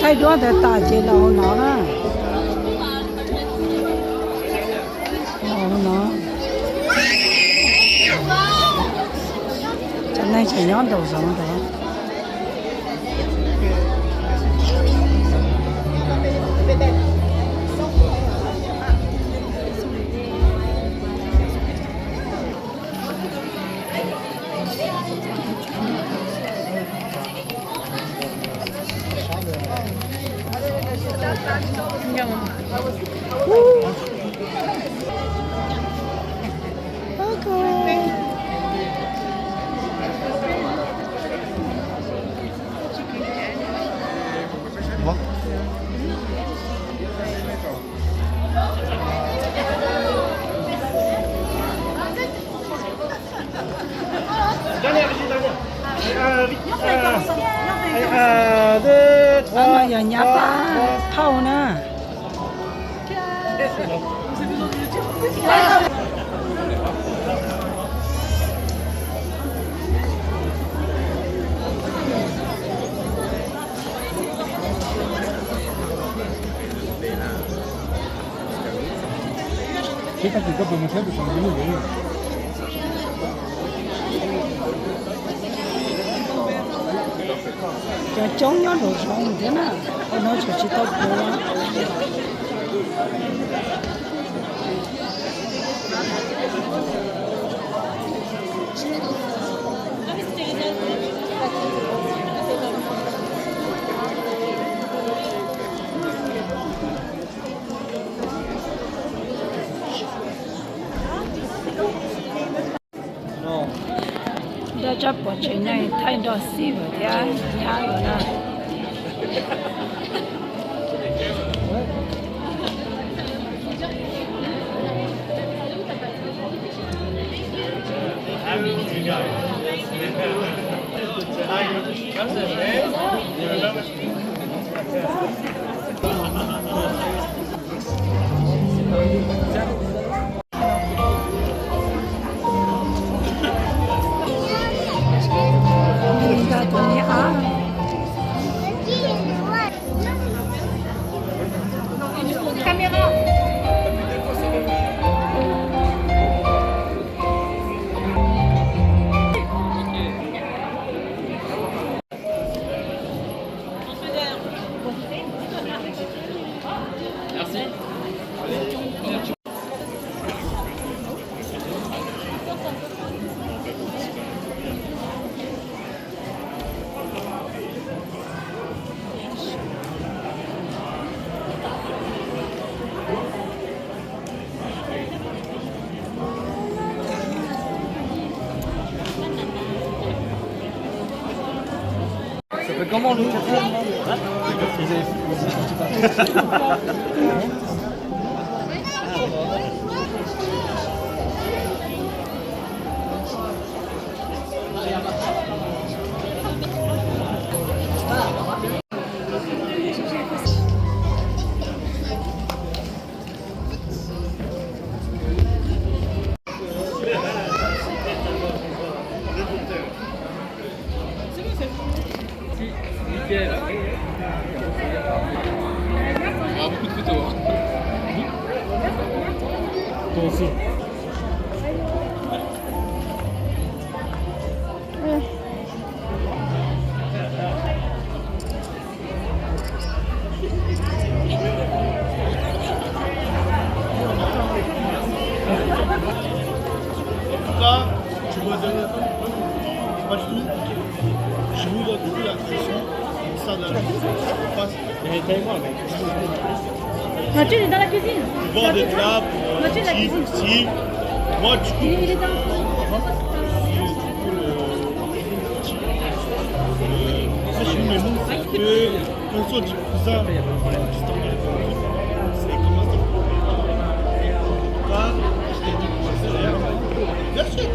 Duab ntawd tas ces los hauv no na. Los hauv no. Cov neeg tseem nyob nraum zoov ntawd. Qhov no yog nyab pab phauj na. Cov coob nyob nraum zoov thiab na, qhov no tseem tsis tau puv. Nrog tsob pov tseg neeg thaij nrog xib hwb thiab nyab lawm na. Moi, je suis dans la cuisine. Bord de table, moi, je suis dans le... Moi, je suis mes moules, c'est un peu comme ça, du cousin. C'est comme ça. Pas, je t'ai dit, bien sûr.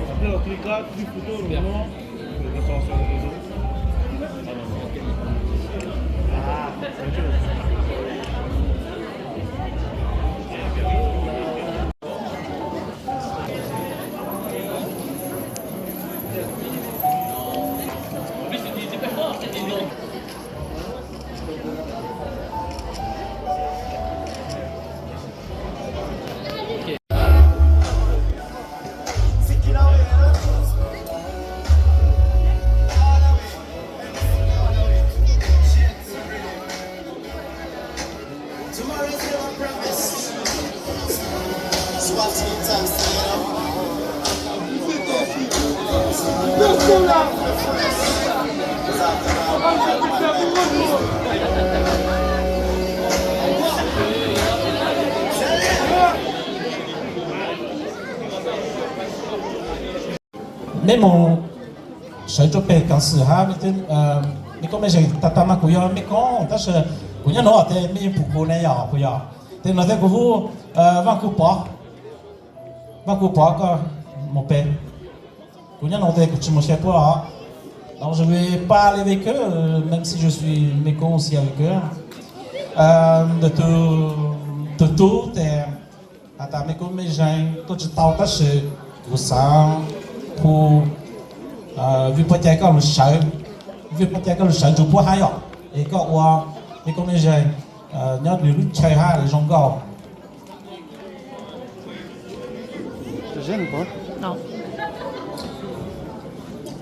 Après, dans tous les cas, plus photo, normalement, Mej mus sawv rua peg kav xwm hab mej koob mej zeeg tag tag mas kuv yog mej koob tab sis kuv nyob nuav tes mej yeej pum kuv ne yog puas yog? Tes nuav tes kuv hu Vaaj Kuj Pov, Vaaj Kuj Pov koj mus peg. Kuv nyob nuav tes kuv tsi mus xyuas puab os. Donc je vais pas aller avec eux, même si je suis mécontent aussi avec eux. Tus tub tes has tas mej koob mej zeeg tuaj tsi tau tab sis kuv xaav hu Vij Pov Cai koj lug sawv, Vij Pov Cai koj lug sawv nrug puab hab yom, es koj ua mej koob mej zeeg nyob nws lub chaw hab zoo nkauj.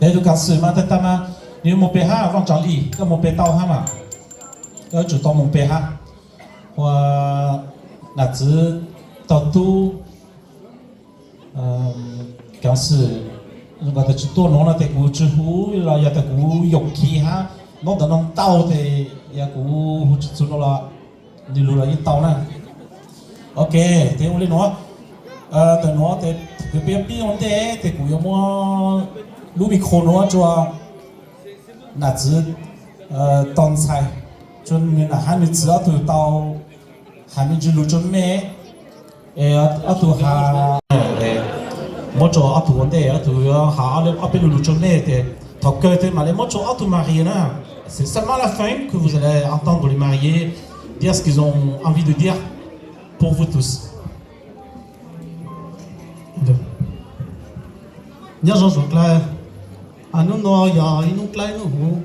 Peb tug kav xwm mas tag tag mas nws mus peg hab Vaj Tsav Lis, koj mus peg tau hab mas, koj yuav tsum tau mus peg hab. Ua nam txiv tog tub kav xwm, zoo nkaus tes tsi tuaj nuav no tes kuv tsi hu los yog tas kuv yoom khi hab, nub ntawm no ntau tes yog kuv hu tsi txug no los nws lug los yeej tau na. Ok, tes ua li nuav, ntawm nuav tes kuv peb pib ua ntej tes kuv yuav muab lub micro nuav rua nam txiv tog ntxhais, rua nws nam hab nws txiv ob tug tau has me ntsis lug rua mej. Es ob tug has, muab rua ob tug ua ntej, ob tug yuav has ob peb lu lug rua mej tes thaum kawg tes mam le muab rua ob tug mariés na. C'est seulement à la fin que vous allez entendre les mariés dire ce qu'ils ont envie de dire pour vous tous. Nyob zoo suav dlawg, hnub nuav yog ib hnub dlawb hnub huv.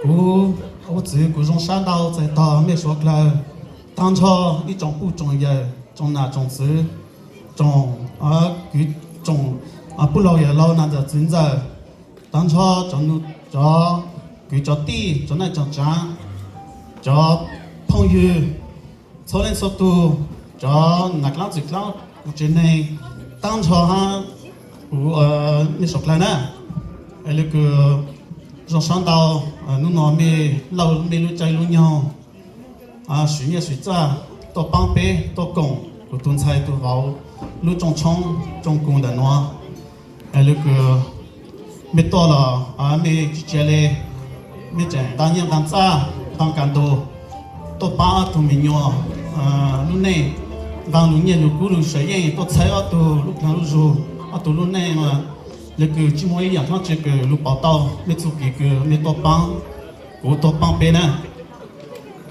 Kuv ua txwv kuv zoo sab ntau txais tog mej suav dlawg, taag nrho ib tsoom puj tsoom yawm, tsoom nam tsoom txwv, tsoom kwv, tsoom puj laug yawm laug, nam ntxawm txiv ntxawm, taag nrho cov kwv cov tij, cov neej tsoom tsaav, cov phooj ywg txhua leej txhua tug, cov nam dlaab txwv dlaab kuv tsev neeg, taag nrho hab kuv mej suav dlawg na. Lawv kws zoo sab ntau, hnub no mej lauj mej lub caij lub nyoog, swv nyiaj swv txaj tuaj paab peb, tuaj koom kuv tug ntxhais tug vauv lub rooj tshoob rooj kug ntawm nuav. Lawv kws mej tuaj los mej tsi tsia le, mej tseem nqa nyiaj nqa txaj nqa kas ntug tuaj paab ob tug me nyuam lub neej, nqa lug nyiaj lug kub lug sawv yeej tuaj txhawb ob tug lub dlaag lub zug, ob tug lub neej. Lawv kws tsi muaj ib yaam dlaab tsi kws lug pauv tau mej txuj kev kws mej tuaj paab kuv, tuaj paab peb na.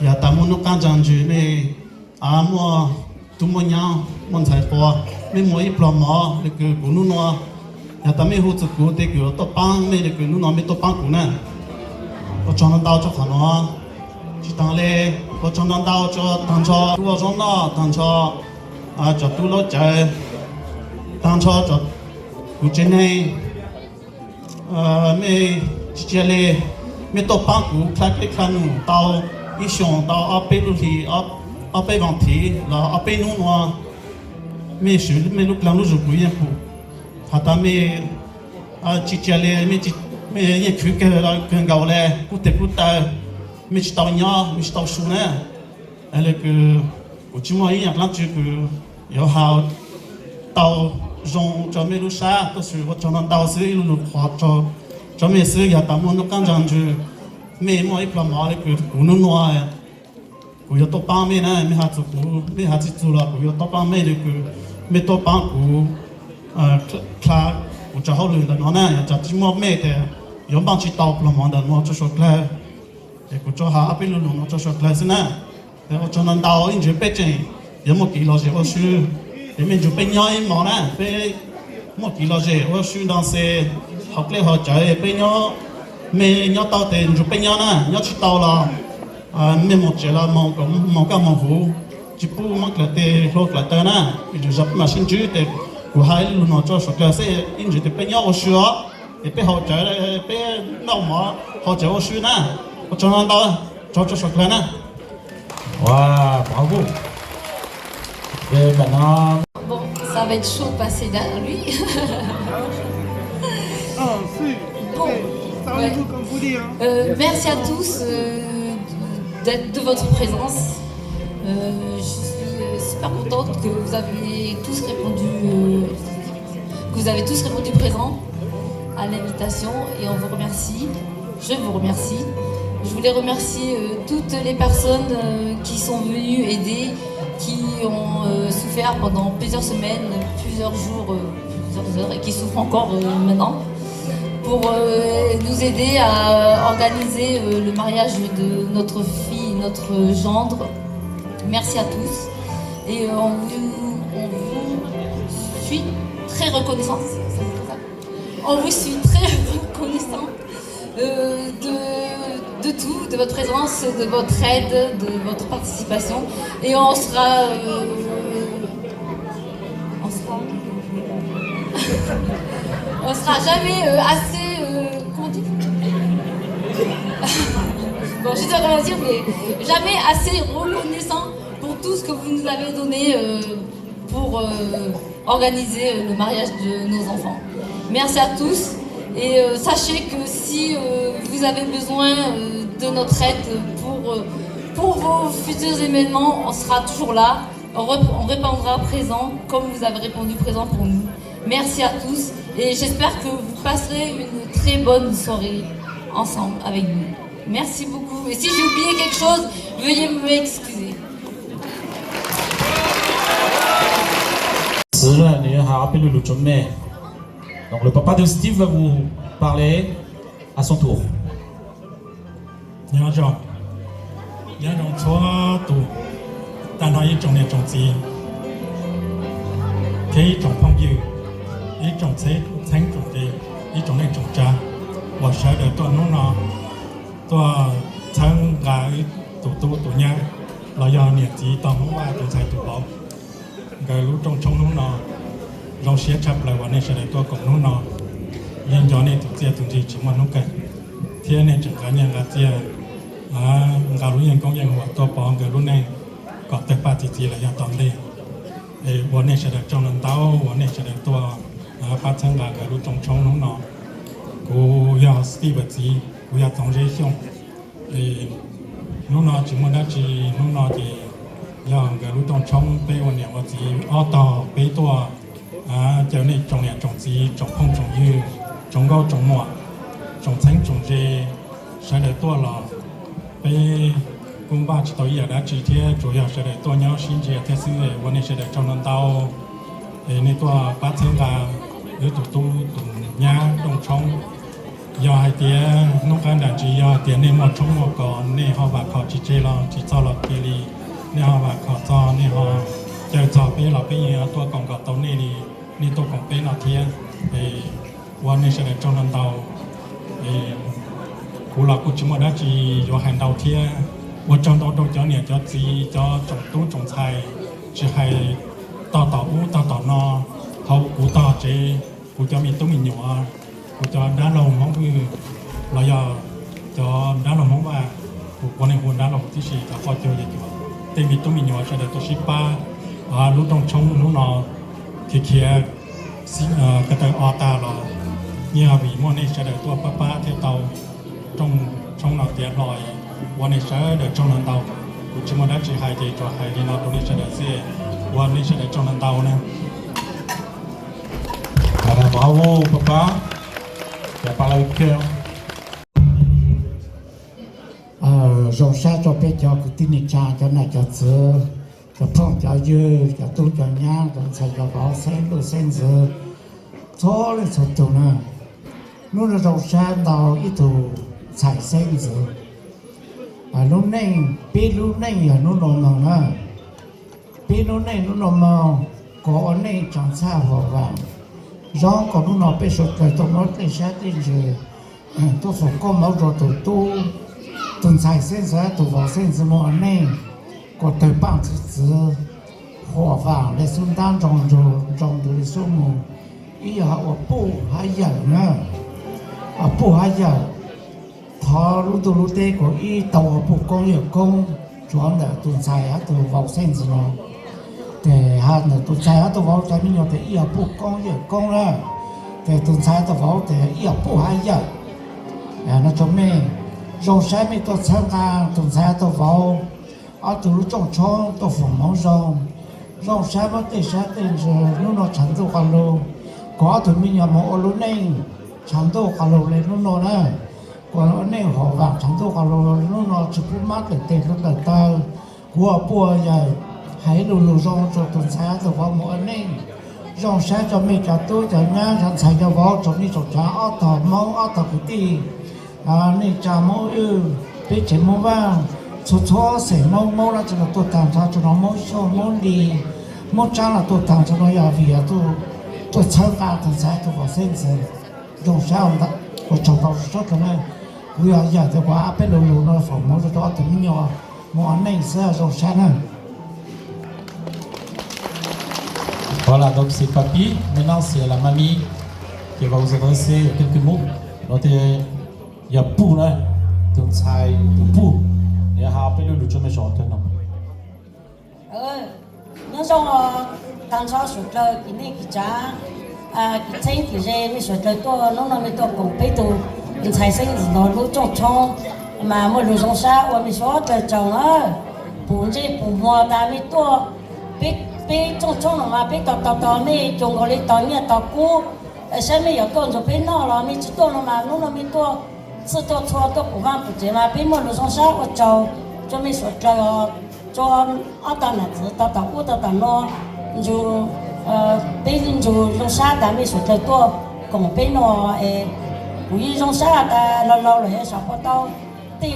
Yog tas muaj nub qaab ntsag ntsws mej muaj tub muaj nyab muaj ntxhais quas, mej muaj ib pluag mov le kws kuv nub nua, yog tas mej hu txug kuv tes kuv yuav tuaj paab mej le kws nub nua mej tuaj paab kuv na. Ua tsaug ntau ntau rua qhov nuav. Tsi taag le, ua tsaug ntau ntau rua taag nrho tub ua zoo noj, taag nrho cov tub laub cawv, taag nrho kuv tsev neeg. Mej tsi tsia le, mej tuaj paab kuv dlha dlej dlha num tau ib xyoos, tau ob peb lub hli, ob peb vaam thiv los ob peb nub nua, mej swv mej lub dlaag lub zug kuv yeej pum. Has tas mej tsi tsia le, mej yeej khwv kawg los kawg nkaus le, kub teg kub taw, mej tsi tau nyob mej tsi tau su na. Le kws kuv tsi muaj ib yaam dlaab tsi kws yuav has tau zoo rua mej lub sab, tab sis ua tsaug ntau ntau xwb, ib lu lug qhuas rua mej xwb. Yog tas muaj nub qaab ntsag ntsws, mej muaj ib pluag mov le kws kuv nub nua kuv yuav tuaj paab mej na, mej has txug kuv, mej has tsi txug los kuv yuav tuaj paab mej le kws mej tuaj paab kuv dlha kuv tso hauj lwm ntawm no na. Yog tas tsi muaj mej tes yuav npaaj tsi tau pluag mov ntawm no rua suav dlawg. Es kuv tsuas has ob peb lu lug no rua suav dlawg xwb na. Ua tsaug ntau ntau, ib ntsis peb tseem yuav muaj kev lom zem ua si, es mej nrug peb nyob ib hmos na, peb muaj kev lom zem ua si nrog xes hauv dlej hauv cawv, peb nyob, mej nyob tau tes nrug peb nyob na, nyob tsi tau los mej moog tsev los moog kaj moog huv, tsi pub muab dlaim tes hlua dlaim taw na. Ib ntsis zog peb mam sib ntsib tes kuv has ib lu lug no rua suav dlawg xwb, ib ntsis tes peb nyob ua si os, es peb haus cawv, peb noj mov haus cawv ua si na. Ua tsaug ntau ntau, tsaug rua suav dlawg na. Ua, pov kuj, peb mam no. Ça va être chaud de passer derrière lui. Ah, si. Bon, ouais. Savez-vous comme vous dire, hein. Euh, merci à tous, euh, d'être, de votre présence. Euh, je suis, euh, super contente que vous avez tous répondu, euh, que vous avez tous répondu présent à l'invitation et on vous remercie. Je vous remercie. Je voulais remercier, euh, toutes les personnes, euh, qui sont venues aider, qui ont, euh, souffert pendant plusieurs semaines, plusieurs jours, euh, plusieurs heures et qui souffrent encore, euh, maintenant, pour, euh, nous aider à organiser, euh, le mariage de notre fille, notre gendre. Merci à tous. Et, euh, on vous, on vous suis très reconnaissant. Ça se dit comme ça ? On vous suis très reconnaissant, euh, de, de tout, de votre présence, de votre aide, de votre participation. Et on sera, euh, on sera, on sera jamais, euh, assez, euh, comment on dit ? Bon, je sais pas comment dire, mais jamais assez reconnaissant pour tout ce que vous nous avez donné, euh, pour, euh, organiser, euh, le mariage de nos enfants. Merci à tous et, euh, sachez que si, euh, vous avez besoin, euh, de notre aide pour, euh, pour vos futurs événements, on sera toujours là. On rep-, on répondra présent comme vous avez répondu présent pour nous. Merci à tous et j'espère que vous passerez une très bonne soirée ensemble avec nous. Merci beaucoup. Et si j'ai oublié quelque chose, veuillez m'excuser. Txwv na, nws yuav hais ob peb lo lus rau mej. Donc le papa de Steve va vous parler à son tour. Nyob zoo, nyob zoo txhua tus, tag nrho ib tsoom niam tsoom txiv, thiab ib tsoom phooj ywg, ib tsoom txheeb tsoom ze, ib tsoom neej tsoom tsav uas sawv daws tuaj hnub no, tuaj txhawb nqa wb tus tub tus nyab los yog niam txiv tog Hmoob Vaj tus ntxhais tus vauv nkawd lub rooj tshoob hnub no. Zoo siab tshaj plaws uas nej sawv daws tuaj koom hnub no. Yeej nco nej tus txiaj tus ntsig tsis muaj hnub kawg, thiab nej tseem nqa nyiaj nqa txiaj, nqa lub yeej koob yeej huam tuaj pov nkawd lub neej kom tawg paj txi txiv los yog tom ntej. Es ua nej sawv daws tsaug ntau ntau uas nej sawv daws tuaj pab txhawb nqa nkawd lub rooj tshoob hnub no. Kuv yog Steve txiv, kuv yog Txoov Zeb Xyooj. Hnub no tsis muaj dab tsi, hnub no ces yog nkawd lub rooj tshoob peb ua niam ua txiv ob tog peb tuaj caw nej tsoom niam tsoom txiv, tsoom phooj tsoom ywg, tsoom nkauj tsoom muam, tsoom txheeb tsoom ze, sawv daws tuaj los peb kuj npaj tsis tau ib yam dab tsi thiab, tsuas yog sawv daws tuaj nyob sib ntsia thiab xwb. Ua nej sawv daws tsaug ntau ntau. Es nej tuaj pab txhawb nqa wb tus tub tus nyab rooj tshoob. Yog hais tias hnub qab nram ntsis yog hais tias nej muaj tshoob muaj kos, nej ho vam khom tsis tseg los tsis txog los cia li, nej ho vam khom txog, nej ho caw txog peb los peb yeej yuav tuaj koom nkaus tau nej li nej tuaj koom peb no thiab. Es ua nej sawv daws tsaug ntau ntau. Es kuv los kuj tsis muaj dab tsi yuav hais ntau thiab. Ua tsaug ntau rau cov niam cov txiv, cov tsoom tub tsoom ntxhais, tsis hais tog tom ub tog tom no, hauv kuv tog tsev, kuv cov me tub me nyuam, kuv cov dab laug Hmoob Vwj los yog cov dab laug Hmoob Vaj, kuv ua neej hu dab laug tib si, cov poj cuag yawg cuas, tej me tub me nyuam sawv daws tuaj sib pab lub rooj tshoob hnub no, khiav khiav ko taw o tag los yeej vim muaj nej sawv daws tuaj pab pab thiaj tau rooj tshoob no tiav hlo. Ua nej sawv daws tsaug ntau ntau. Kuv tsis muaj dab tsi hais ces tsuas hais li no rau nej sawv daws xwb, ua nej sawv daws tsaug ntau ntau na. Mov hu pab pab, cov pab lawv kiag. Zoo sab rau peb cov kwv tij neej tsa, cov nam cov txwv, cov phooj cov ywg, cov tub cov nyab, cov ntxhais cov vauv, xeeb leej xeeb ntxwv, txhua leej txhua tus na. Hnub no zoo sab ntau ib tug ntxhais xeeb ntxwv. Lub neej, peb lub neej yog hnub no moog na. Peb lub neej hnub no moog, kom ua neej tsaam txhaj huam vaam. Zoo kom hnub no peb suav dlawg tuaj muab tej sab tej ntsws, tuaj foom koob moov rua tug tub, tug ntxhais xeeb ntxwv, tug vauv xeeb ntxwv moog ua neej, kom tawg paaj txwv txwv, huam vaam le xub ntaab nroo nrug, nroo nrug le xub mug, ib yog ua puj hab yawm na, ua puj hab yawm. Thov lub ntuj lub teb kom ib tau ua puj koob yawm koob, tsuav ntawm tug ntxhais hab tug vauv xeeb ntxwv no. Ces hais ntawm tus ntxhais hab tus vauv cov me nyuam tes ib yam puj koob yawm koob na, ces tus ntxhais tus vauv tes ib yam puj hab yawm. No rua mej, zoo sab mej tuaj txhawb nqa tus ntxhais tus vauv ob tug lub rooj tshoob tuaj foom hmoov zoo. Zoo sab muab tej sab tej ntsws hnub no tshav ntuj quas lug, kuas ob tug me nyuam moog ua lub neej tshav ntuj quas lug le hnub no na. Kuas ua neej haum vaam tshav ntuj quas lug hnub no tsi pub mab tawm tes hluav tawm taw. Kuv ua puj yawm hais ib lu lug zoo rua tus ntxhais tus vauv moog ua neej. Zoo sab rua mej cov tub cov nyab cov ntxhais cov vauv tsoom nej tsoom tsav ob tog Moob ob tog kwv tij, neej tsa Moob wj, peb tsev Moob Vaaj, txhua txhua xeem Moob, Moob dlaab tsi los tuaj taag nrho rua no, Moob Xyooj, Moob Lis, Moob Tsaab los tuaj taag nrho no yog vim yog tuaj txhawb nqa tus ntxhais tus vauv xeeb ntxwv. Zoo sab ua tsaug ntau sab rua na. Kuv yog yawm tes kuv hais peb lu lug no foom hmoov rua ob tug me nyuam moog ua neej xwb, zoo sab na. Voilà, donc c'est papy, maintenant c'est la mamie qui va vous adresser quelques mots. Los tes yog puj na, tus ntxhais tus puj, nws has peb lu lug rua mej suav dlawg no. Nyob zoo taag nrho suav dlawg kwv neej kwv tsav, kwv txheeb kwv ze, mej suav dlawg tuaj hnub no mej tuaj koom peb tug ntxhais xeeb ntxwv ntawd lub rooj tshoob, mas muaj lug zoo sab ua mej suav dlawg tsaug na. Puv ntsej puv muag tas mej tuaj, peb rooj tshoob no mas peb tos tos tos mej cuag nkaus le tos nyiaj tos kub, saib mej yuav tuaj ntsuag peb noj los mej tsi tuaj no mas hnub no mej tuaj txhij tuaj txhua tuaj puv vaaj puv tsev mas peb muaj lug zoo sab ua tsaug rua mej suav dlawg, rua ob tog nam txwv tog tom ub tog tom no, ntsug, peb ntsug zoo sab tas mej suav dlawg tuaj koom peb no es kuv yeej zoo sab tas laug laug lawm es saum puas tau tej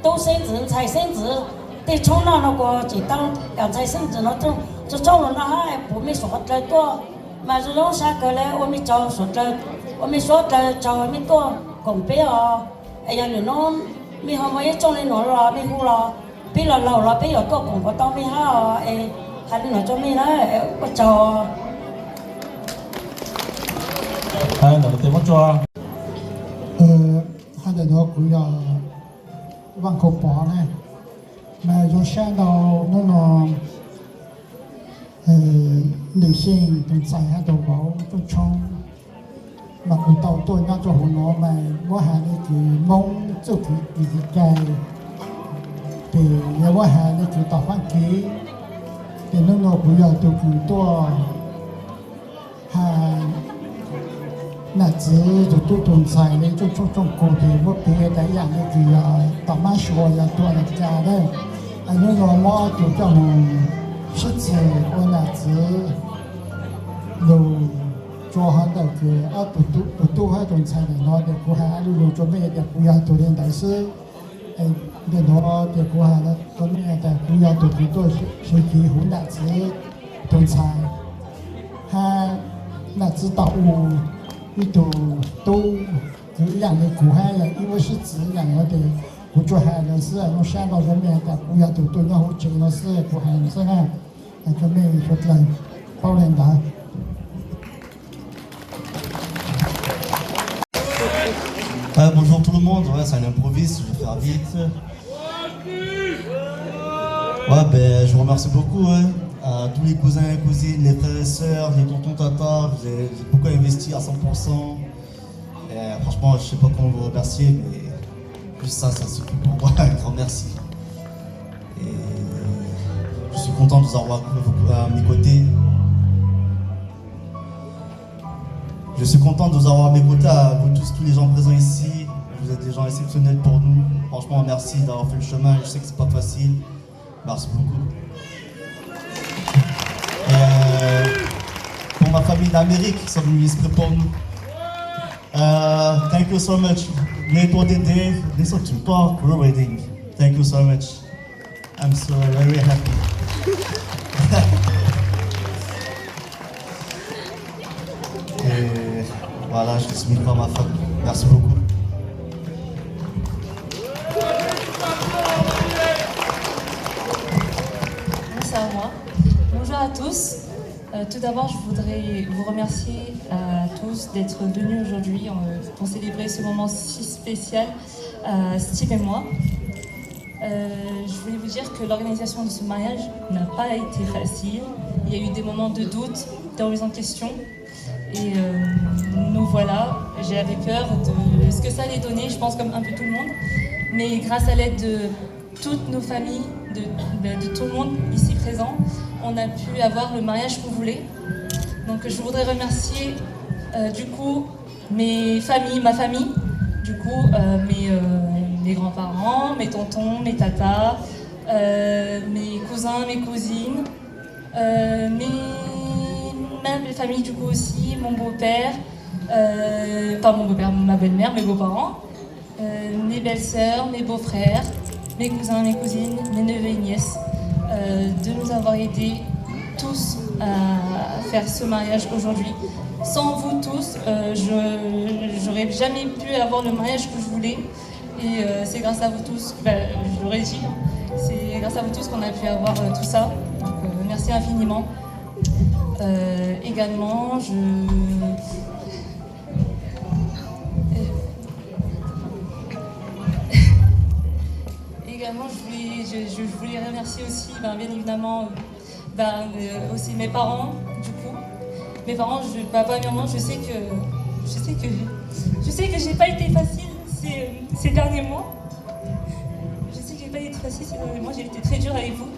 tub xeeb ntxwv ntxhais xeeb ntxwv tej tshoob noj no kuas tseem tau cov ntxhais xeeb ntxwv no tso tshoob lug noj hab puv mej suav dlawg tuaj mas zoo zoo sab kawg le. Ua mej tsaug suav dlawg, ua mej suav dlawg tsaug mej tuaj koom peb os. Es yog nwm nub mej ho muaj ib rooj le nuav los mej hu los peb los laug los peb yuav tuaj koom puas tau mej hab os. Es has le nuav rua mej na, ua tsaug. Hab ntawm nuav kuv yog Vaaj Khau Pov na, mas zoo sab ntau hnub no Ntws Xyeej tus ntxhais hab tus vauv rooj tshoob, mas kuv tau tuaj nyob rua huv nuav mas muab has le kws Moob txuj kev kws kws cai, ces yuav muab has le kws tom faab kev, ces hnub nuav kuv yog tug kws tuaj has nam txwv tug tub tug ntxhais le rooj tshoob rooj kug ces muab piv tas ib yaam le kws yog tom mab sua yog tuaj Amelikas na. Hnub nuav muab tug coj moog sib txhis ua nam txwv lug rua hov ntawm kws ob tug tub hab tug ntxhais ntawm no ces kuv has lu lug rua mej tas kuv yog tug le ntawd xwb. Ntawm nuav ces kuv has rua mej tas kuv yog tug kws tuaj sib txhis huv nam txwv tug ntxhais hab nam txwv tom u ib tug tub kws ib yaam le kuv hab yog ib muab sib txhis yaam nuav ces kuv tsuas has le xwb, zoo sab ntau rua mej tas kuv yog tug tuaj nyob huv tsev no xwb kuv has xwb na. Has rua mej suav dlawg paub le ntawd. Euh, bonjour tout le monde, ouais, ça improvise, je vais faire vite. Ouais, ben, je vous remercie beaucoup, hein, à tous les cousins et cousines, les frères et sœurs, les tontons, tatas, vous avez, vous avez beaucoup investi à cent pour cent. Et, euh, franchement, je sais pas comment vous remercier, mais juste ça, ça suffit pour moi. Un grand merci. Et je suis content de vous avoir à mes côtés. Je suis content de vous avoir à mes côtés, à vous tous, tous les gens présents ici. Vous êtes des gens exceptionnels pour nous. Franchement, merci d'avoir fait le chemin. Je sais que c'est pas facile. Merci beaucoup. Et, euh, pour ma famille d'Amérique qui sont venus exprès pour nous. Euh, thank you so much. May twenty-day, this is to talk, we're waiting. Thank you so much. I'm so very happy. Et voilà, je suis venu voir ma femme. Merci beaucoup. Bon, c'est à moi. Bonjour à tous. Euh, tout d'abord, je voudrais vous remercier à tous d'être venus aujourd'hui, euh, pour célébrer ce moment si spécial, euh, Steve et moi. Euh, je voulais vous dire que l'organisation de ce mariage n'a pas été facile. Il y a eu des moments de doute, de remise en question. Et euh, nous voilà, j'avais peur de ce que ça allait donner, je pense comme un peu tout le monde. Mais grâce à l'aide de toutes nos familles, de, de- de tout le monde ici présent, on a pu avoir le mariage qu'on voulait. Donc je voudrais remercier euh, du coup mes familles, ma famille, du coup euh, mes, euh, mes grands-parents, mes tontons, mes tatas, euh, mes cousins, mes cousines, euh, mes, ma belle-famille du coup aussi, mon beau-père, euh, pas mon beau-père, ma belle-mère, mes beaux-parents, euh, mes belles-sœurs, mes beaux-frères, mes cousins, mes cousines, mes neveux et nièces, euh, de nous avoir aidés tous à faire ce mariage aujourd'hui. Sans vous tous, euh, je j'aurais jamais pu avoir le mariage que je voulais. Et euh, c'est grâce à vous tous, ben, je l'aurais dit, c'est grâce à vous tous qu'on a pu avoir euh, tout ça. Donc euh, merci infiniment. Euh, également, je Également, je voulais, je, je voulais remercier aussi, ben, bien évidemment, euh, ben, euh, aussi mes parents, du coup. Mes parents, je, papa et maman, je sais que, je sais que, je sais que j'ai pas été facile ces, ces derniers mois. Je sais que j'ai pas été facile ces derniers mois, j'ai été très dure avec vous.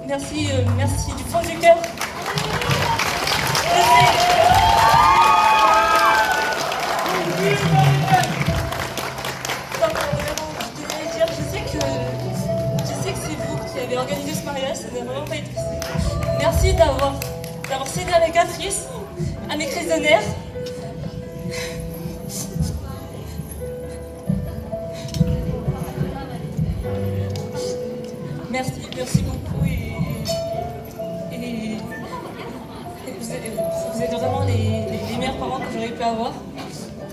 Merci, euh, merci du fond du cœur. Je sais. Non, mais vraiment, je tenais à le dire, je sais que, je sais que c'est vous qui avez organisé ce mariage, ça n'a vraiment pas été facile. Merci d'avoir, d'avoir cédé à mes caprices, à mes crises de nerfs. Merci, merci beaucoup et, et- et vous êtes, vous êtes vraiment les, les- les meilleurs parents que j'aurais pu avoir.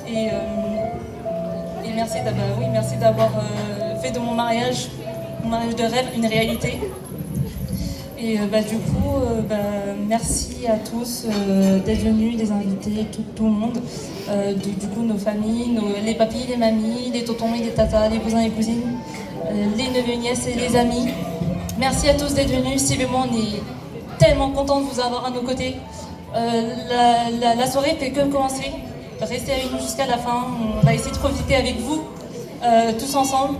Et, euh, et merci d'avoir, oui, merci d'avoir euh, fait de mon mariage, mon mariage de rêve, une réalité. Et euh, bah, du coup, euh, bah, merci à tous euh, d'être venus, les invités, tout, tout le monde. Euh, du, du coup, nos familles, nos- les papis, les mamies, les tontons et les tatas, les cousins et cousines, euh, les neveux, nièces et les amis. Merci à tous d'être venus. Steve et moi, on est tellement contents de vous avoir à nos côtés. Euh, la, la- la soirée fait que commencer. Restez avec nous jusqu'à la fin. On va essayer de profiter avec vous, euh, tous ensemble.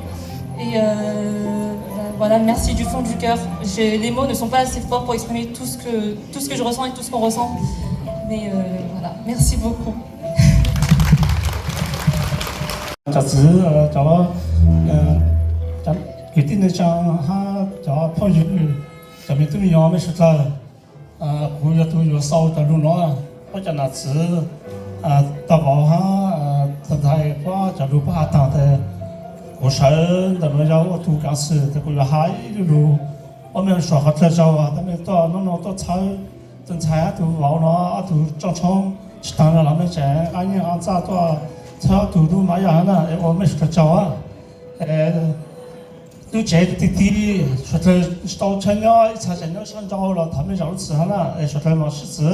Et euh, voilà, merci du fond du cœur. J'ai- Les mots ne sont pas assez forts pour exprimer tout ce que, tout ce que je ressens et tout ce qu'on ressent. Mais euh, voilà, merci beaucoup. Cov txiv, cov kwv tij neej tsa hab cov phooj ywg, cov me tub me nyuam mej suav dlawg, kuv yog tus yuav xaus cov lug nuav. Puab cov nam txiv tau vauv hab tau ntxhais puab cov lug puab has taag tes, kuv sawv ntawm nuav yog ua tug kaav xwm tes kuv yuav has ib lug lug. Ob mej suav qhov dlawg zaug, tab mej tuaj nub nua tuaj txhawb tug ntxhais hab tug vauv nuav ob tug tsooj tshoob tsis taag no los mej tseem nqa nyiaj nqa txaj tuaj txhawb ob tug tub mab yaj hab na, es ua mej suav dlawg tsaug. Lub tsev ti ti, suav dlawg tsis tau chaw nyob, ib txhia tseem nyob sab nraud los thov mej zaam lub txim hab na, es suav dlawg mam sib txwv.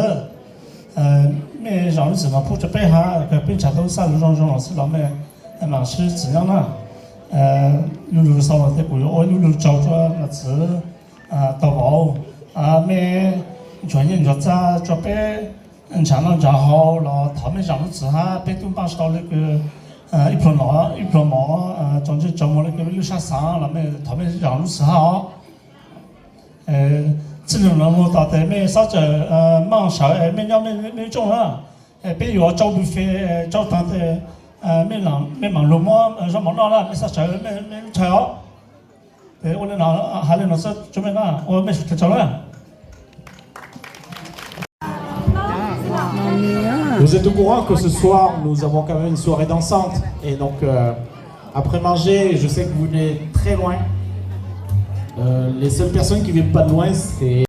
Mej zaam lub txim mas pub rua peb hab, peb nrhav tau lub xab lug zoo zoo los xwb los mej mam sib txwv nyob na. Lub lug xaus los tes kuv yuav ua lub lug tsaug rua nam txiv tau vauv, mej ntsuag nyiaj ntsuag txag rua peb nrhav noj nrhav haus los thov mej zaam lub txim hab, peb tub npaj tsis tau le kws ib pluag mov, ib pluag mov tsaus ntsej tsaus muag le kws lub sab xaav los mej thov mej zaam lub txim hab os. Txij lug nuav moog tom tes mej xab tsawm maaj sawv es mej nyob mej lub rooj na, es peb yuav tsau buffet tsau taag tes mej maam lug muab zaub mov noj na, mej xab tsawv mej lub chaw os. Ua le no, has le no xwb rua mej na, ua mej suav dlawg tsaug na. Vous êtes au courant que ce soir, nous avons quand même une soirée dansante. Et donc, euh, après manger, je sais que vous venez très loin. Euh, les seules personnes qui viennent pas de loin, c'est